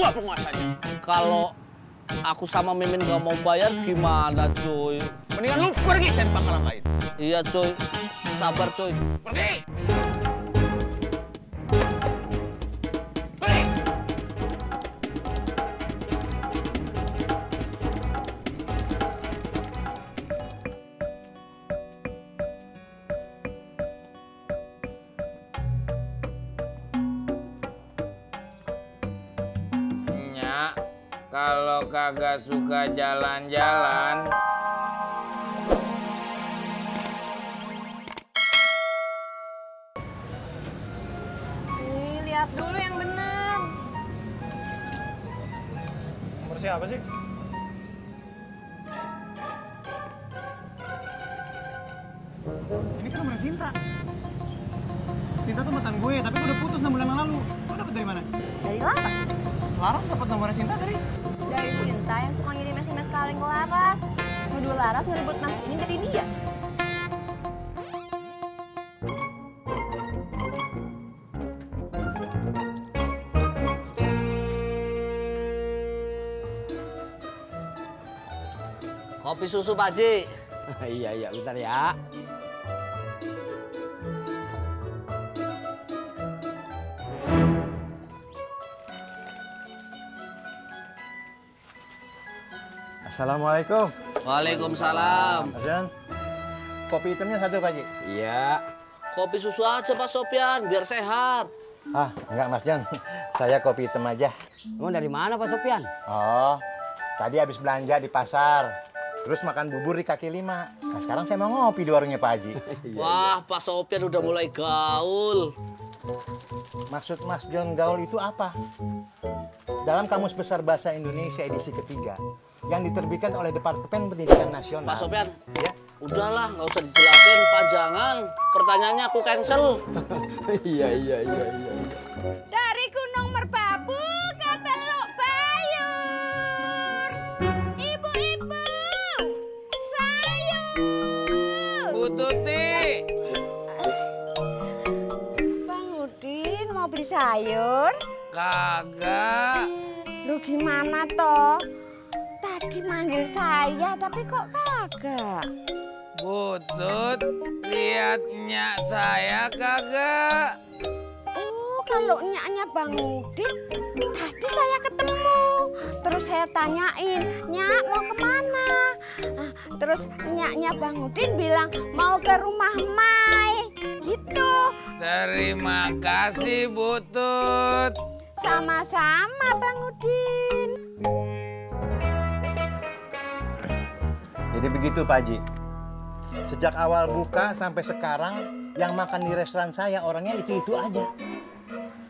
Gua penguasanya. Kalau aku sama Mimin gak mau bayar gimana, cuy? Mendingan lu pergi cari pangkalan lain. Iya, cuy. Sabar, cuy. Pergi! Kalau kagak suka jalan-jalan, lihat dulu yang benar. Nomor siapa sih? Ini kan nomornya Sinta. Sinta tuh mantan gue, tapi gue udah putus 6 bulan yang lalu. Lo dapet dari mana? Dari Laras. Laras dapet nomornya Sinta dari Sinta yang suka ngirim SMS kaleng ke Laras. Nuduh Laras ngerebut Mas ini dari dia. Kopi susu, Pak Haji. Iya, bentar ya. Assalamualaikum. Waalaikumsalam. Azan. Kopi hitamnya satu, Pak Haji. Iya. Kopi susu aja, Pak Sopyan, biar sehat. Ah, enggak Mas Jan. Saya kopi hitam aja. Emang dari mana Pak Sopyan? Oh, tadi habis belanja di pasar. Terus makan bubur di kaki lima. Nah, sekarang saya mau ngopi di warungnya Pak Haji. Wah, Pak Sopyan udah mulai gaul. Maksud Mas John gaul itu apa? Dalam Kamus Besar Bahasa Indonesia edisi ketiga yang diterbitkan oleh Departemen Pendidikan Nasional. Pak Sopyan, ya? Udahlah, nggak usah dijelasin, panjangan. Pertanyaannya aku cancel. Iya. Dari Gunung Merbabu ke Teluk Bayur. Ibu-ibu, sayur. Bu Tuti. Bang Udin mau beli sayur? Kagak. Lu gimana toh? Tadi manggil saya tapi kok kagak? Butut, lihat nyak saya kagak? Oh, kalau nyaknya Bang Udin, tadi saya ketemu. Terus saya tanyain, Nyak mau kemana? Terus nyaknya Bang Udin bilang mau ke rumah Mai. Gitu. Terima kasih, Butut. Sama-sama Bang Udin. Jadi begitu Pak Haji. Sejak awal buka sampai sekarang yang makan di restoran saya orangnya itu-itu aja.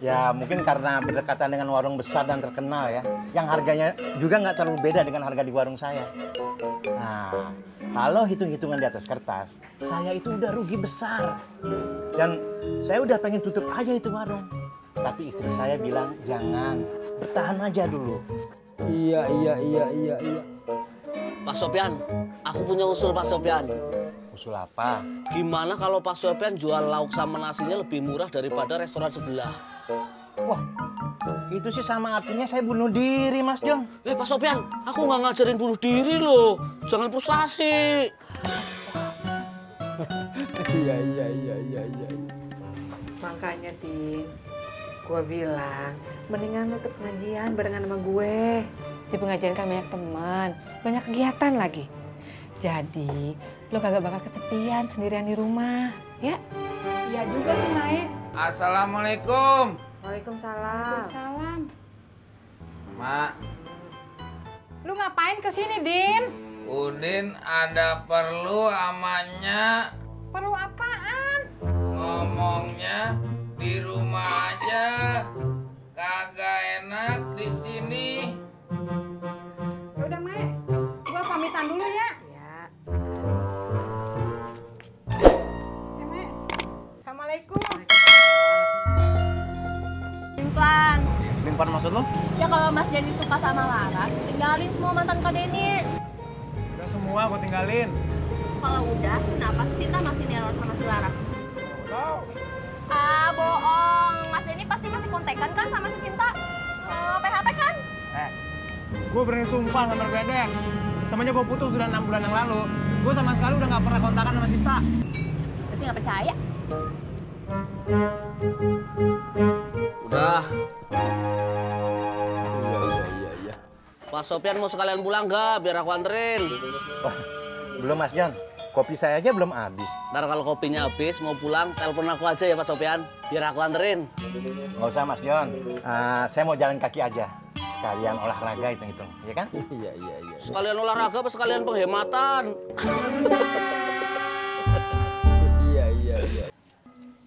Ya mungkin karena berdekatan dengan warung besar dan terkenal ya. Yang harganya juga nggak terlalu beda dengan harga di warung saya. Nah, kalau hitung-hitungan di atas kertas, saya itu udah rugi besar. Dan saya udah pengen tutup aja itu warung. Tapi istri saya bilang, jangan, bertahan aja dulu. Iya. Pak Sopyan, aku punya usul, Pak Sopyan. Usul apa? Gimana kalau Pak Sopyan jual lauk sama nasinya lebih murah daripada restoran sebelah? Wah, itu sih sama artinya saya bunuh diri, Mas John. Pak Sopyan, aku nggak ngajarin bunuh diri loh. Jangan frustasi. Iya. Makanya, Tin, gue bilang, mendingan lu ikut pengajian barengan sama gue. Di pengajian kan banyak teman, banyak kegiatan lagi. Jadi, lu kagak bakal kesepian sendirian di rumah, ya? Iya juga sih, Mae. Assalamualaikum. Waalaikumsalam. Salam. Mak, Lu ngapain kesini, Din? Udin ada perlu amanya. Perlu apaan? Ngomongnya di rumah aja. Kagak enak di sini. Udah, Mae. Gua pamitan dulu ya. Ya. Ya, Mae. Assalamualaikum. Simpan. Limpan maksud lo? Ya kalau Mas Denny suka sama Laras, tinggalin semua mantan Kak Denny. Udah semua gue tinggalin. Kalau udah, kenapa sih Sinta masih neror sama si Laras? Tahu. Ah, bohong. Mas Denny pasti masih kontekan kan sama si Sinta? PHP kan? Gue berani sumpah sama Bledek. Semenjak gue putus udah 6 bulan yang lalu, gue sama sekali udah gak pernah kontakan sama Sinta. Berarti nggak percaya? Udah. Iya. Pak Sopyan mau sekalian pulang nggak? Biar aku anterin. Wah, belum Mas John. Kopi saya aja belum habis. Ntar kalau kopinya habis, mau pulang, telepon aku aja ya Pak Sopyan. Biar aku anterin. Nggak usah Mas John. Saya mau jalan kaki aja. Sekalian olahraga hitung-hitung, ya kan? Iya. Sekalian olahraga apa sekalian penghematan? Iya.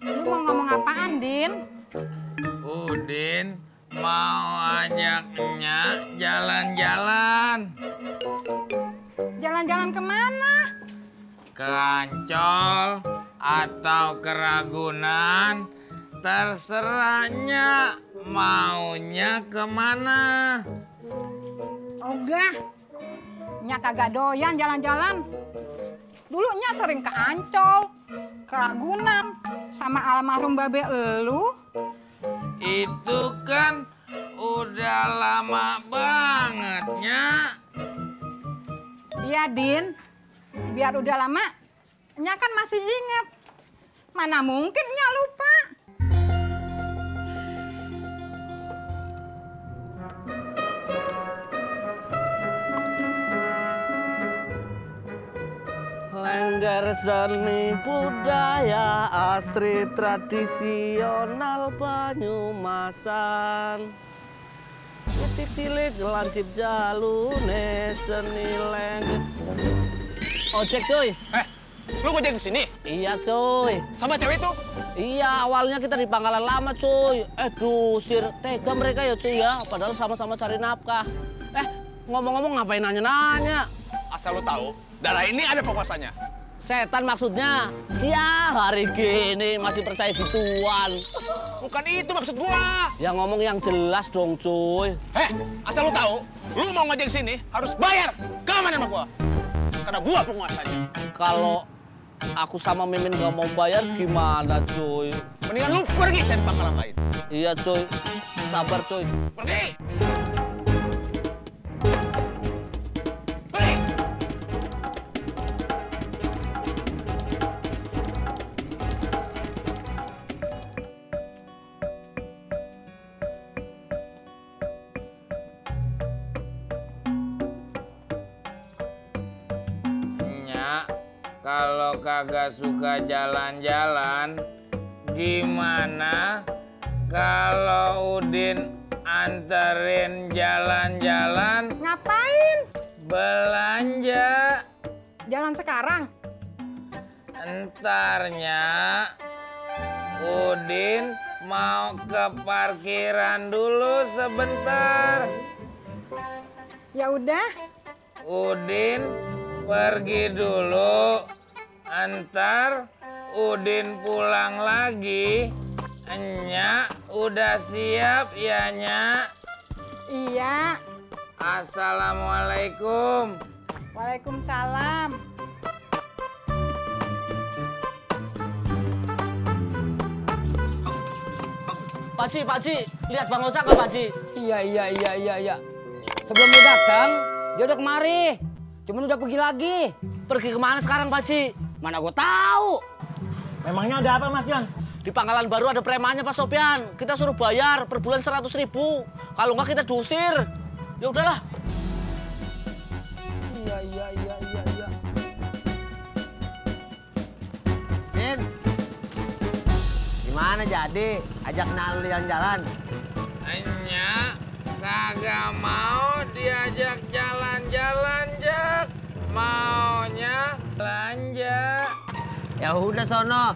Lu mau ngomong apaan, Din? Udin mau ajaknya jalan-jalan. Jalan-jalan kemana? Ke Ancol atau ke Ragunan, terserahnya maunya kemana. Ogah, nya kagak doyan jalan-jalan. Dulu nya sering ke Ancol, ke Ragunan, sama almarhum babe elu. Itu kan udah lama banget, Nya. Iya, Din. Biar udah lama, nya kan masih inget. Mana mungkin nya lupa. Lengger seni budaya asri tradisional Banyumasan. Titik cilik lancip jalune seni lengger. Ojek cuy. Lu ngojek di sini? Iya cuy. Sama cewek itu? Iya, awalnya kita di Pangkalan Lama cuy. Dusir, tega mereka ya cuy ya. Padahal sama-sama cari nafkah. Ngomong-ngomong ngapain nanya-nanya? Asal lu tahu, darah ini ada penguasanya. Setan maksudnya. Ya, hari gini masih percaya gituan. Bukan itu maksud gua. Ya ngomong yang jelas dong cuy. Asal lu tahu, lu mau ngojek sini harus bayar keamanan sama gua. Karena gua penguasanya. Kalau aku sama Mimin gak mau bayar gimana cuy? Mendingan lu pergi cari pangkalan lain. Iya cuy, sabar cuy. Pergi! Kalau kagak suka jalan-jalan, gimana kalau Udin anterin jalan-jalan? Ngapain? Belanja. Jalan sekarang? Entarnya Udin mau ke parkiran dulu sebentar. Ya udah. Udin pergi dulu, entar Udin pulang lagi. Enya udah siap ya, Nya? Iya. Assalamualaikum. Waalaikumsalam. Pakcik, lihat Bang Ojak nggak Pakcik? Iya. Sebelum dia datang, dia udah kemari. Cuman udah pergi lagi. Pergi kemana sekarang Pakcik? Mana gue tahu. Memangnya ada apa Mas John? Di Pangkalan Baru ada premannya Pak Sopyan. Kita suruh bayar per bulan 100.000. Kalau nggak kita diusir. Ya udahlah. Iya. Min, gimana jadi? Ajak Nalu jalan-jalan. Enya kagak mau diajak jalan-jalan, Jak. Maunya belanja. Ya udah sono.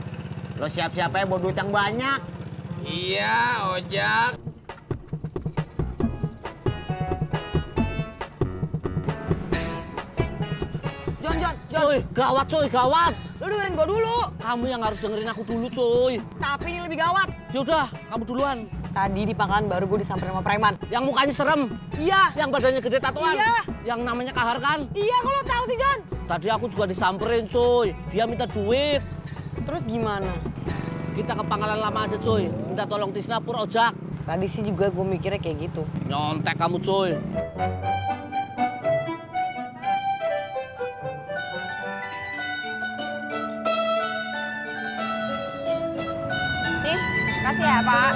Lo siap-siap aja bawa duit yang banyak. Iya, Ojak. John. Cuy, gawat. Lu dengerin gua dulu. Kamu yang harus dengerin aku dulu, cuy. Tapi ini lebih gawat. Yaudah, kamu duluan. Tadi di Pangkalan Baru gue disamperin sama preman. Yang mukanya serem. Iya. Yang badannya gede tatoan. Iya. Yang namanya Kahar kan? Iya, kok lo tahu sih, John? Tadi aku juga disamperin, cuy. Dia minta duit. Terus gimana? Kita ke Pangkalan Lama aja, cuy. Minta tolong Tisna pur ojak. Tadi sih juga gue mikirnya kayak gitu. Nyontek kamu cuy. Nih, kasih ya Pak.